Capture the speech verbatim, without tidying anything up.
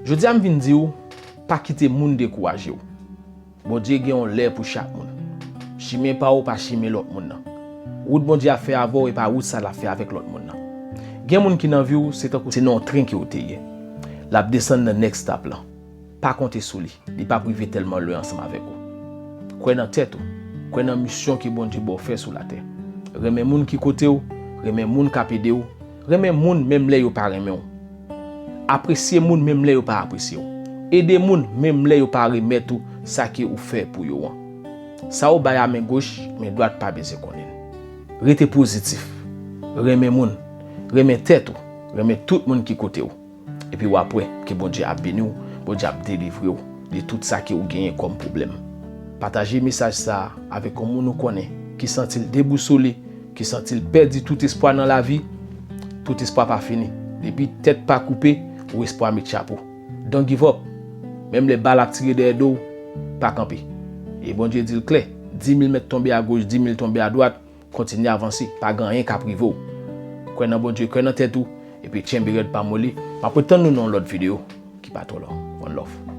Jodi a m vin di w, pa kite moun dekouraje w. Bondye gen yon lè pou chak moun. Chimen pa w pa chimen lòt moun nan. Wout Bondye ap fè avè w e pa wout sa l ap fè avèk lòt moun nan. Gen moun ki nan vi w, se tankou se nan yon tren ke w te ye. L ap desann nan next stop lan. Pa konte sou li. Li p ap rive tèlman lwen ansanm avèk ou. Kwè nan tèt ou. Kwè nan misyon ke Bondye ba w fè sou latè. Renmen moun ki kote w. Renmen moun k ap ede w. Renmen moun menm lè yo pa renmen w. Apresye moun menm lè yo pa apresye w. Ede moun menm lè yo pa remèt ou sa ke ou fè pou yo an. Sa ou bay a men goch, men dwat pa bezwen konnen l. Rete pozitif. Renmen moun. Renmen tèt ou. Renmen tout moun ki kote w. Epi w ap wè ke Bondye ap beni w, Bondye ap delivre w de tout sa ke ou genyen kòm pwoblèm. Pataje mesaj sa a avèk yon moun ou konnen ki santi l debousole, ki santi l pèdi tout espwa nan lavi. Tout espwa pa fini. Depi tèt pa koupe, ou espwa met chapo. Don't give up. Menm lè bal ap tire dèyè do w, pa kanpe. E Bondye di l klè, di mil mèt tonbe agoch, di mil tonbe adwat, kontinye avanse, pa gen anyen k ap rive w. Kwè nan Bondye, kwè nan tèt ou, epi tchenbe rèd pa moli. M ap retann nou nan yon lòt videyo ki pa twò long. One love.